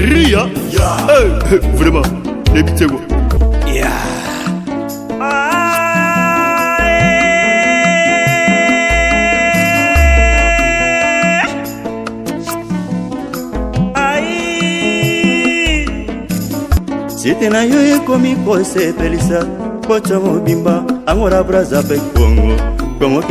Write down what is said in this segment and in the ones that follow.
Ria Eh, vraiment nayebi te kwa. Site na yo ekomi kosepelisa poco mobimba angola braza pe kongo kongo.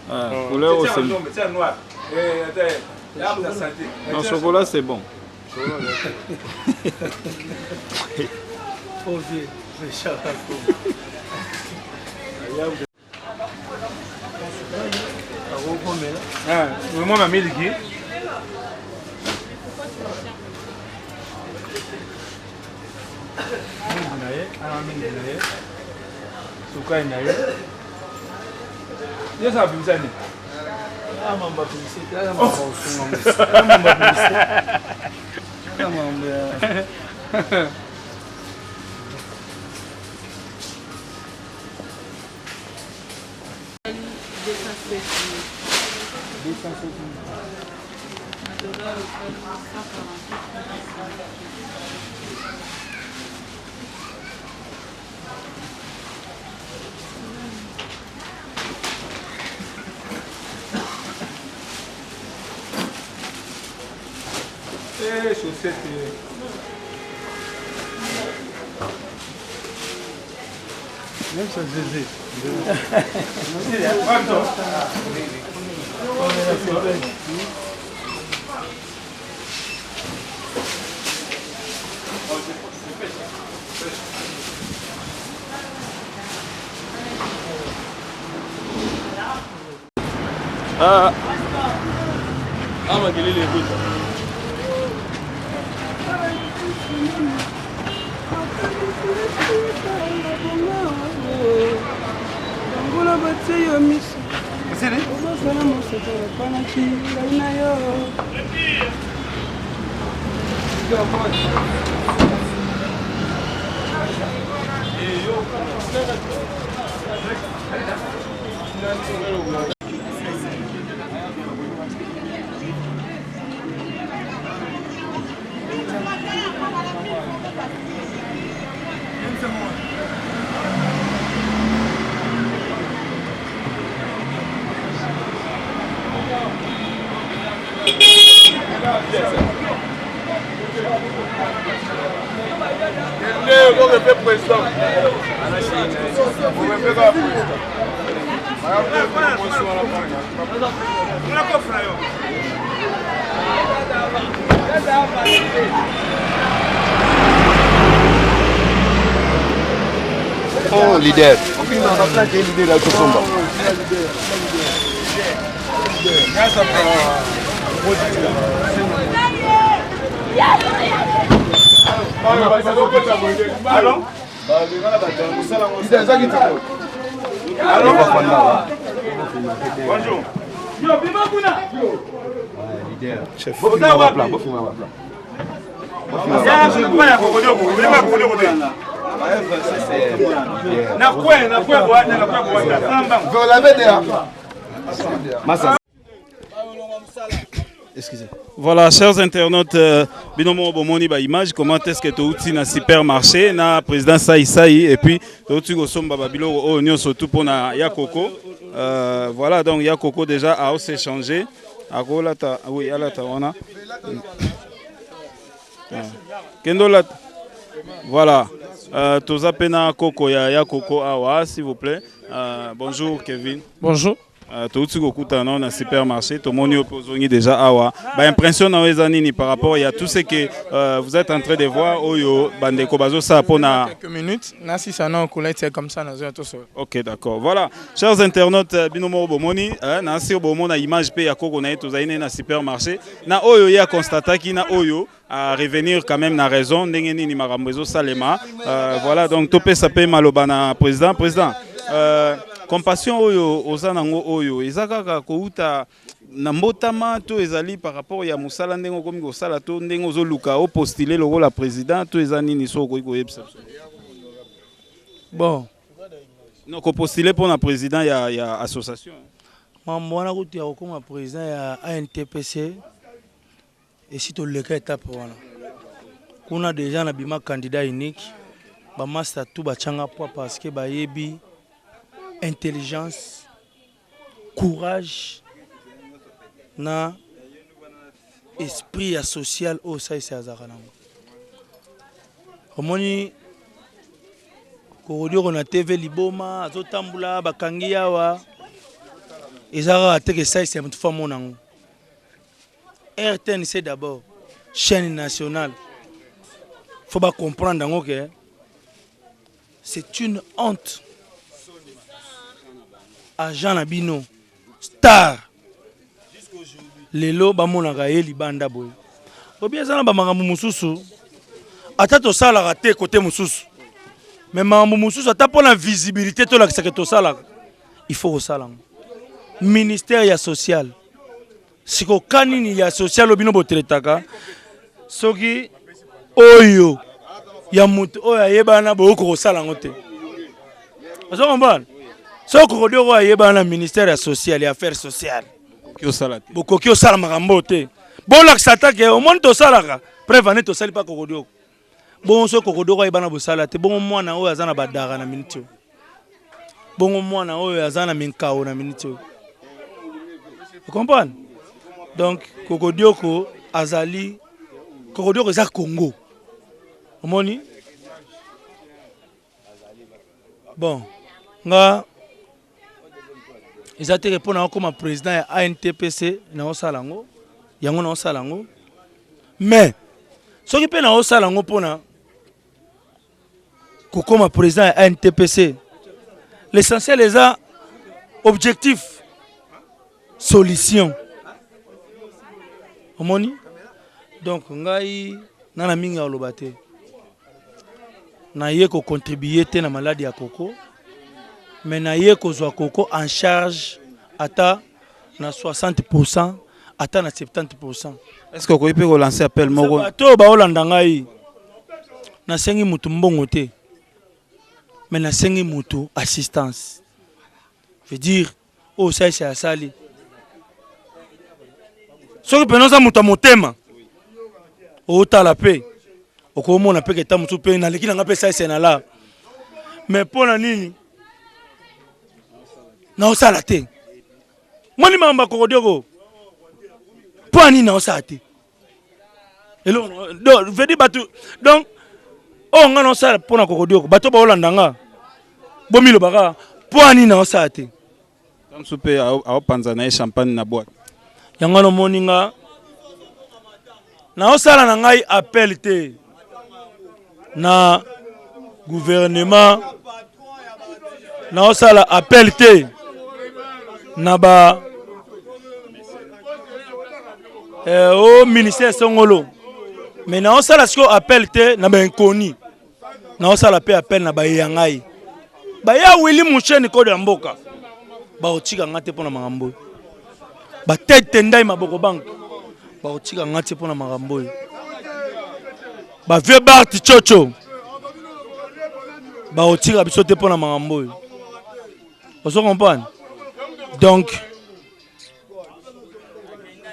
Ah, couleur c'est Non, chocolat c'est bon. Vraiment ma miliki. Mingi na ye, ana mingi na ye. Sukali na ye. Ye sa publicité ni. Ah, mamba publicité, ah, mamba osunga musi. Ah, mamba publicité. Ah, mamba ya. Eh, chaussette. Même ça zézé. Ah. Ah, makelele ekota. Ngula batie yo miso obosana mosaka epanaki ngai na yo. Oh, leader. Leader Bonjour. Chef. Excusez. Voilà, chers internautes, bino moko bomoni ba image, comment est-ce que touti na supermarché na président Sai Sai et puis touti kosomba ba biloko oyo nyonso tout pona ya Coco. Voilà, donc ya Coco déjà a s'échanger. Akolata, oui, alata wana. Kendo lata. Voilà. Toza pe na Coco ya Coco awa, s'il vous plaît. Bonjour Kevin. Bonjour. Touti kokutana nao na supermarché, tomoni yo mpe ozongi déjà awa. Ba impression na yo eza nini par rapport ya tout ce que vous êtes en train de voir oyo bandeko bazosala mpona quelques minutes nasisa na okolete comme ça nazoya tosola. Ok, d'accord. Voilà, chers internautes, bino moko bomoni, na sir bomona image pe ya koko na ye tozali ne na supermarché. Na oyo ye aconstataki na oyo à revenir quand même na raison ndenge nini makambo ezosalema. Voilà, donc topesa pe maloba na président. Président, Compassion oyo oza nango oyo eza kaka kouta na mbotama to ezali par rapport ya mosala ndenge okomi kosala to ndenge ozoluka opostule lokola président to eza nini so okoki koyebisa biso? Bon. Non, kopostule mpona président ya association. Mambo wana kutu ya kokóma président ya ANTPC, esi toleka etape wana. Kuna déjà nabima candidat unique. Bamaster tout batianga poids parce que bayebi intelligence, courage na esprit ya social oyo Saisa azalaka nango. Omoni Kokodioko na TV liboma azotambola, bakangi awa, eza kaka teke Saisa ya motu fo amona yango. RTNC d'abord, chaîne nationale, faut ba comprendre yango ke c'est une honte. Agent na bino star lelo bamonaka ye libanda boye, obi eza na bamakambo mosusu ata tosalaka te kote mosusu, mais makambo mosusu ata mpona visibilité tolakisaka tosalaka, il faut kosala yango. Ministère ya social, sikoka nini ya social oyo bino botretaka? Soki oyo ya moto oyo ayebana, boyoki kosala yango te. Ozo comprendre? Soki kokodi oyo ayebana na ministère ya social, ya affaires sociales, bokoki osala makambo te. Bolakisa ata ke omoni tosalaka preuve ane tosali mpa Kokodioko. Bongo soki Kokodioko ayebana, bosala te. Bongo mwana oyo aza na badara na miniti oyo, bongo mwana oyo aza na minkao na miniti oyo, ocomprendre? Donc Kokodioko azali Kokodioko, eza Congo. Omoni, bon, nga eza teke mpo na okóma président ya ANTPC, naosala yango, yango naosala yango. Mais soki mpe naosala yango mpona kokóma président ya ANTPC, l'essentiel eza objectif, solution. Omoni, donc ngai nga na mingi ya koloba te. Naye kocontribue te na maladi ya Koko, mais naye kozwa Koko en charge ata na 60, ata na 70. Est ce que okoki mpe kolancer appel moko? Bato oyo baolanda ngai, nasengi motu mbongo te, mais nasengi motu assistance. Veut dire oyo Saisa asali, soki mpena oza moto ya motema, otala mpe okomona mpe keta mosusu mpe naleki na nga mpe Saisa na la. Mais mpo na nini naosala te? Moni makambo ya Kokodioko, mpo na nini naosala te? Eloko veut dire bato, donc oyo nga naosala mpo na Kokodioko, bato baolanda nga bomilobaka mpo na nini naosala te. Mosusu mpe aopanza na ye champagne na boîte. Yango wana omoni nga naosala na ngai appel te na gouvernement, naosala appel te na ba o ministère songolo, mais naosala sikoyo appel te na bainconnus, naosala mpe appel na baye ya ngai, baya Willi Musheni kodo ya mboka, bakotika nga te mpo na makambo oyo. Batete ndai maboko banke, bakotika nga te mpo na makambo oyo. Bavieux Bart Chocho, bakotika biso te mpo na makambo oyo. Ozo comprendre? Donc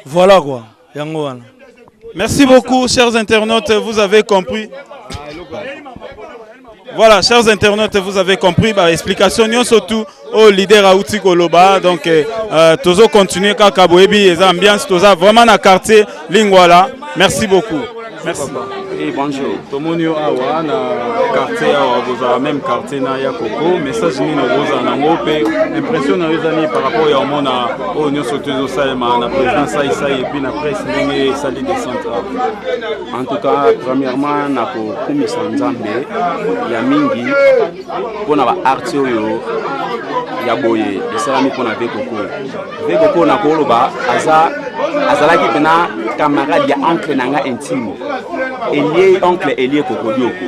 voilà quoi, yango wana. Merci beaucoup, chers internautes, vous avez compris. Voilà, chers internautes, vous avez compris. Bah, explication surtout au leader auti koloba. Donc, tozo continuer kaka boyebi les ambiances, toza vraiment dans quartier Lingwala. Merci beaucoup. Merci. Et bonjour. Tomoni yo awa na quartier awa, bozala même quartier na ya Koko. Message nini okozala nango mpe impression na yo eza nini par rapport ya omona oyo nyonso to ezosalema na président Saisai et puis na presse ndenge esali descente awa? En tout cas, premièrement, nakokumisa Nzambe ya mingi mpona baacte oyo ya boye esalami mpona ve Koko. Ve Koko, nakoloba aza azalaki mpena camarade ya oncle na nga intime, Elie, oncle Elie Kokodioko.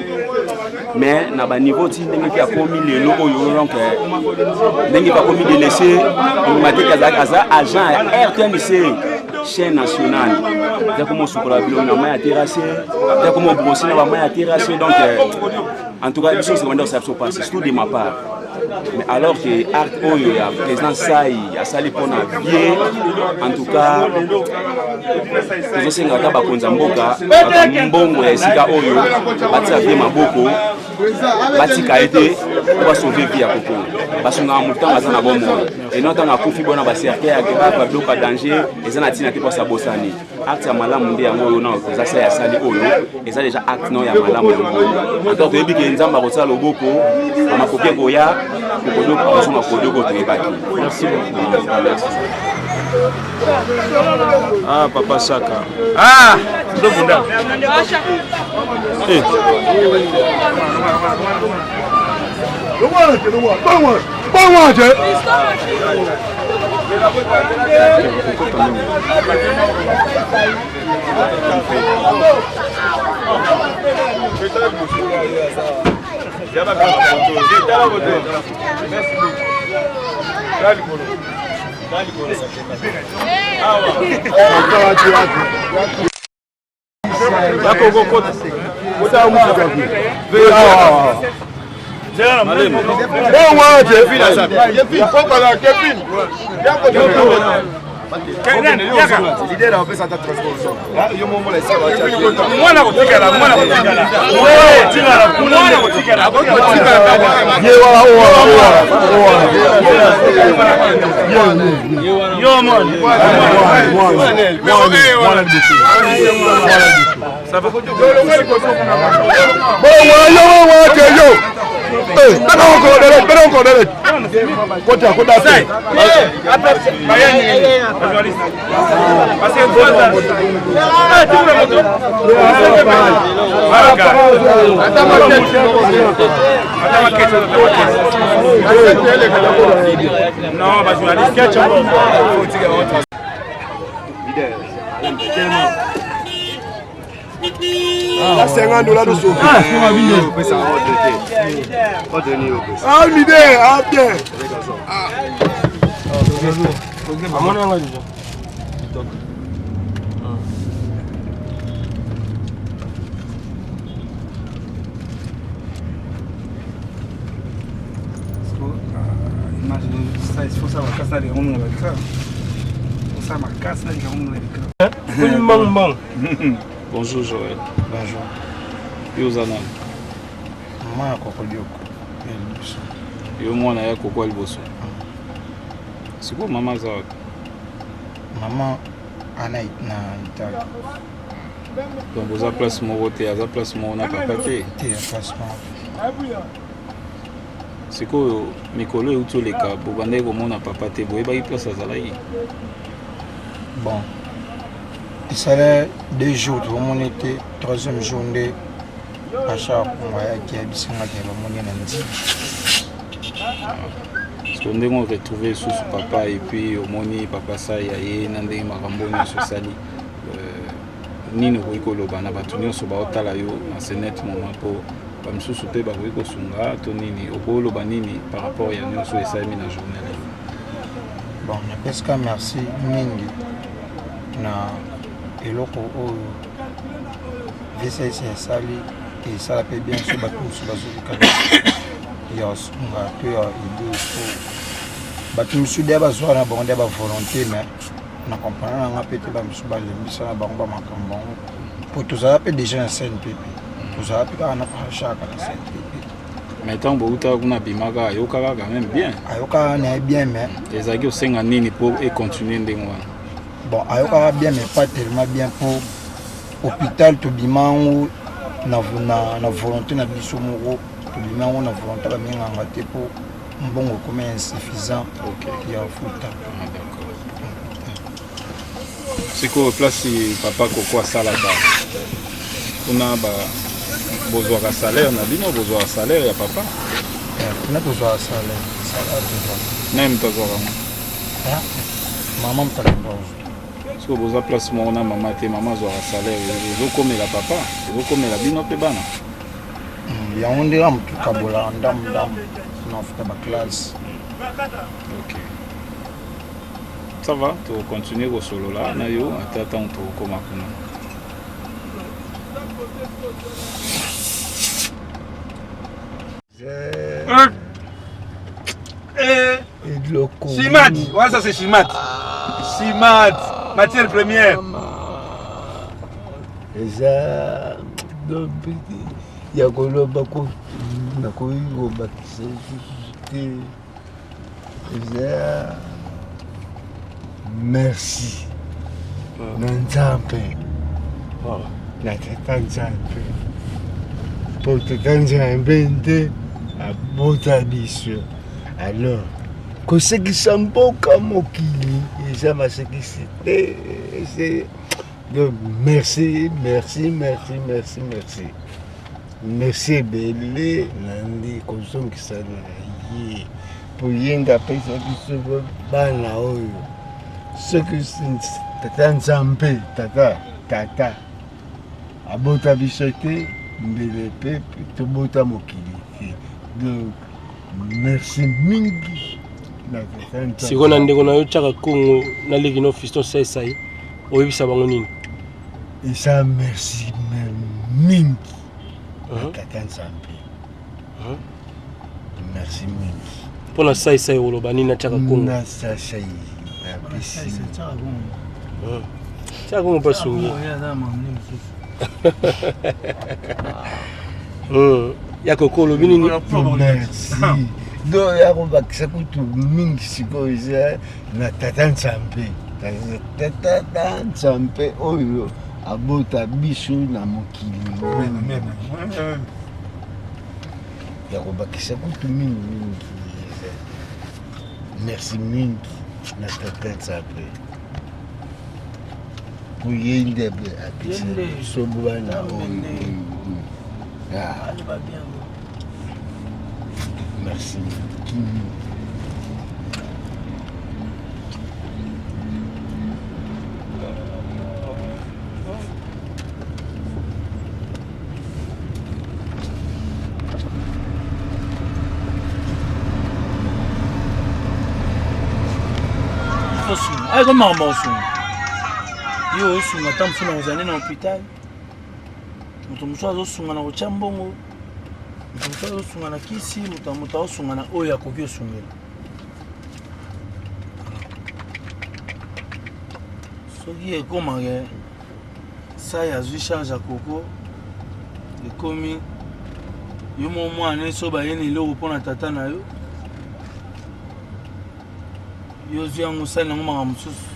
Mais na baniveau ti ndenge mpe akomi lelo oyo, donc ndenge mpe akomi délaissé, ondima te aza agent ya RTNC, chaîne nationale. Eza komi osukola bilongi na mai ya terrasse, eza komi obrosse na bamai ya terrasse. Donc en tout cas, biso oseka osala biso mpasi, surtout de ma part. Mais alors que acte oyo ya président Sai asali mpona vie, en tout cas tozosenga ata bakonzi ya mboka, bato mbongo ya esika oyo batia vie maboko, batika ye te po basauve vie ya Koko. Basungaka motu ntango aza na bomoi, eno ntango akufi, bona bacercueil ya grave, babiloko ya danger eza na ntina te, mposa bosani. Acte ya malamu nde yango oyo na eza Sai asali oyo, eza déjà acte no ya malamu. Yango oyo encore toyebi ke Nzambe akosala loboko, bamakoki ekoya, kokodoko akozonga kodoko toyebaki. Merci beaucoup, merci. Ah, papa Saka. Ah, tozobunda. Eh. Mwana kotikala, mwana kotikala, mwana kotikala. Yo mwana. Ça va. Non, ba journaliste. La 50 $ de sauver. Ah, leader, ah bien. Amoni yango déjà. Kitoko. Mbang mbang. Bonjour Joël. Bonjour. Yo oza nani? Mama ya Koko Dioko ya liboso. Yo mwana ya Koko ya liboso. Sikoyo mama aza wapi? Mama ana na Italie. Donc oza place moko te, aza place moko na papa te? Te, place moko. Sikoyo mikolo euti oleka, bobandaki komona papa te, boyebaki place azalaki? Bon, esala 2 jours tokomoni te, troisième jour nde Pacha Kongo ayaki, ayebisangaki bamoni na Ndimi. Parce que ndenge oretrouve lisusu papa, et puis omoni papa Sai aye na ndenge makambo nyonso osali, nini okoki koloba na bato nyonso baotala yo na ce net moment, mpo bamisusu mpe bakoki kosunga to nini? Okoloba nini par rapport ya nyonso esalemi na journée lelo? Bon, napesika merci mingi na eloko oyo VCS esali. Esala mpe bien so bato mosusu bazoluka ya kosunga to ya aide, po bato mosusu deya bazwa na bango deya bavolonté, mais na comprendre nanga mpe te, bamosusu balembisa na bango bamakambo bango, po tozala mpe déjà na CNPP, tozala mpe kaka na parachaka na CNPP. Mais ntango boutaka kuna, abimaka, ayokaka quand même bien? Ayokaka na ye bien, mais Ezalaki kosenga nini mpo econtinue ndenge wana? Bon, ayokaka bien, mais pas tellement bien, po hôpital tobima yango na volonté na biso moko, tobima yango na volonté baminganga te, mpo mbongo ekomi insuffisant ya futa. Ah, d'accord. Sikoyo place papa Koko asalaka kuna, bozwaka salaire na bino, bozwaka salaire ya papa? Kuna tozwaka salaire, salaire tozwaka. Nani moto azwaka ngo? Mama moto akenda kozwa. Sikoyo boza place moko na mama te, mama azwaka salaire, ezokomela papa, ezokomela bino mpe bana? Yango nde kaka motu kabolaka ndambu ndambu na ofuta baklasse. Ok, ça va, tokontinue kosolola na yo ata ntango tokokoma kuna. Eloko Chimat, ouais, ça c'est Chimat. Chimat, matière première. Eza ya koloba, nakoki kobakisa lisusu te. Eza merci na Nzambe, na tata Nzambe, mpo tata Nzambe nde abota biso. Alors kosekisa mboka mokili eza masekisi te. Donc merci, merci, merci, merci, merci, merci ebele. Nandi kozongisa na ye, mpo ye nde apesa biso bana oyo. Soki tata Nzambe, tata, tata abota biso te, mbele mpe tobota mokili te. Donc merci mingi na tata Nzambe. Sikoyo na ndeko na yo Tiaka Kongo, naleki no Fiston Saisai, oyebisa bango nini? Eza merci mingi na tata Nzambe, merci mingi. Mpo na Saisai oloba nini na Tiaka Kongo? Na Saisai napesi. Tiaka Kongo mpo asungi ya Koko, olobi nini? Merci. Donc ya kobakisa kutu mingi sikoyo eza na tata Nzambe, tata Nzambe oyo abota biso na mokili. Ya kobakisa kutu mingi mingi eza merci mingi na tata Nzambe, po ye nde apesa biso bana oyo. Ah. Merci. Osunga ayeko makambo, osunga yo, osunga ata mosusu na kozala nde na hôpital, moto mosusu azosunga na kotya mbongo, moto mosusu azosunga na kisi, moto azosunga na oyo akoki osungela. Soki ekomake sai azwi charge ya Koko, ekomi yo mo mwana so baye na eloko mpo na tata na yo, yo ozwi yango, osali nango makambo mosusu.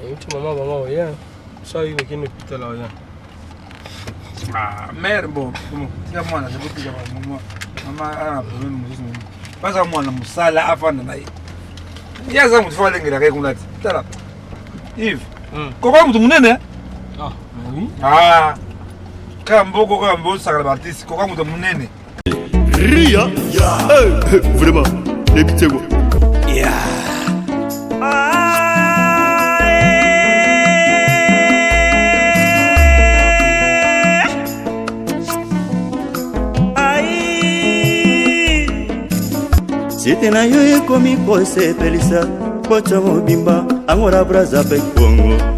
Euti mama, mama oya so ayi kokende hôpital oya. Ah, mère, bon, tika mwana, tika mama, mama ana problème mosusu. Baza mwana mosala, afanda na ye, ye aza motu fo alengelaka ye kuna ti. Tala Yves, Koko motu monene. Ah, kaka mboko, kaka mbosakala baartiste. Koko moto monene. Ria. Hey, vraiment, nayebi te kwa. Yeah. Site na yo ekomi kosepelisa poto mobimba. Angola, Braza mpe Kongo.